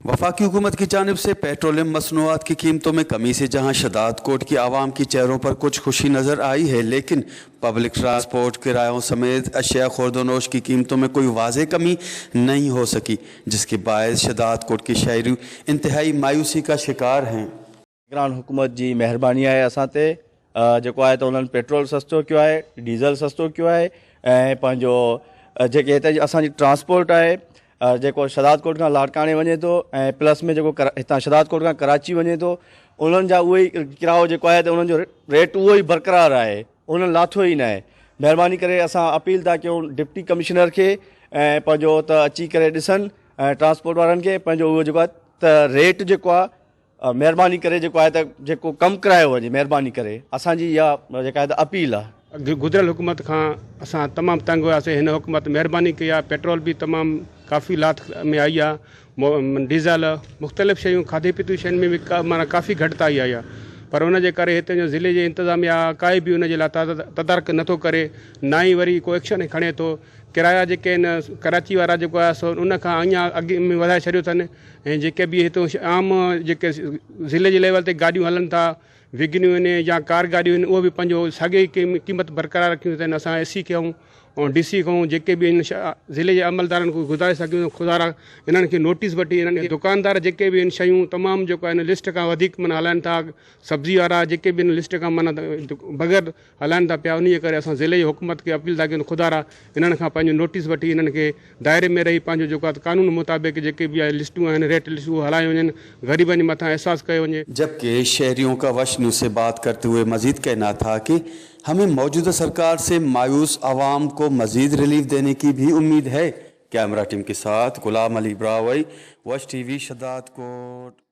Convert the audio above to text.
वफाकी हुकूमत की जानिब से पेट्रोलियम मसनूआत की कीमतों में कमी से जहां शहदादकोट की आवाम की चेहरों पर कुछ खुशी नज़र आई है, लेकिन पब्लिक ट्रांसपोर्ट किरायों समेत अशिया खुर्दोनोश की कीमतों में कोई वाज़ेह कमी नहीं हो सकी, जिसके बायस शहदादकोट के शहरी इंतहाई मायूसी का शिकार हैं। निगरान हुकूमत जी महिरबानी आहे असां ते, जेको आहे त उन्हनि पेट्रोल सस्तो कयो आहे, डीज़ल सस्तो कयो आहे ऐं पंहिंजो जेके हिते जी असांजी ट्रांसपोर्ट आहे, जेको शहदादकोट खां लाड़काणे वञे थो ऐं प्लस में जेको हितां शहदादकोट खां कराची वञे थो, उन्हनि जा उहो ई किरायो जेको आहे त उन्हनि जो रेट उहो ई बरक़रार आहे, उन्हनि लाथो ई न आहे। महिरबानी करे असां अपील था कयूं डिप्टी कमिश्नर खे ऐं पंहिंजो त अची करे ॾिसनि ऐं ट्रांसपोर्ट वारनि खे पंहिंजो उहो जेको आहे त रेट जेको आहे مهرباني ڪري جيڪو آهي ته جيڪو ڪم ڪرايو وڃي مهرباني ڪري اسان جي اها جيڪا آهي ته اپيل آهي. گذريل حڪومت کان اسان تمام تنگ هياسين هن حڪومت مهرباني ڪئي آهي پيٽرول به تمام ڪافي لاٿ ۾ آئي آهي ڊيزل مختلف شيون کاڌي پيتي شين ۾ به معنيٰ ڪافي گهٽتائي آئي آهي پر ان جي ڪري هتي جو ضلعي جي انتظاميا ڪائي به ان جي لاء تدارڪ نٿو ڪري نه ئي وري ڪو ايڪشن کڻي ٿو ڪرايا جيڪي آهن ڪراچي وارا جيڪو آهي سو ان کان اڃا اڳ ۾ وڌائي ڇڏيو اٿن ۽ جيڪي به هتو عام جيڪي ضلعي جي ليول تي گاڏيون هلن ٿا وگنيون آهن يا ڪار گاڏيون آهن اهو به پنهنجو ساڳي قيمت برقرار رکيون اٿن اسان اي سي کي ۽ ڊي سي کان جيڪي به آهن ضلعي جي عملدارن کي گذارش ٿا ڪيون خدارا انهن کي نوٽيس وٺي انهن کي دڪاندار جيڪي به آهن شيون تمام جيڪو آهن لسٽ کان وڌيڪ معنيٰ هلائن ٿا سبزي وارا جيڪي به آهن لسٽ کان معنيٰ بغير هلائن ٿا پيا انهيء ڪري اسان ضلعي حڪومت کي اپيل ٿا ڪيون ته خدارا انهن کان پنهنجو نوٽيس وٺي انهن کي دائري ۾ رهي پنهنجو جيڪو آهي قانون مطابق جيڪي به آهي لسٽون آهن ريٽ لسٽ اهو هلايون وڃن غريبن جي مٿان احساس ڪيو وڃي. جبڪه شهريون کا وش نيوز سي بات ڪرتي هئي مزيد ڪهنا ٿا ڪه همين موجوده سرڪار سي مايوس عوام ڪو مزيد رليف ديني ڪي ڀي اميد هي ڪيمرا ٽيم ڪي ساٿ غلام علي براهوئي وش ٽي وي شھدادڪوٽ.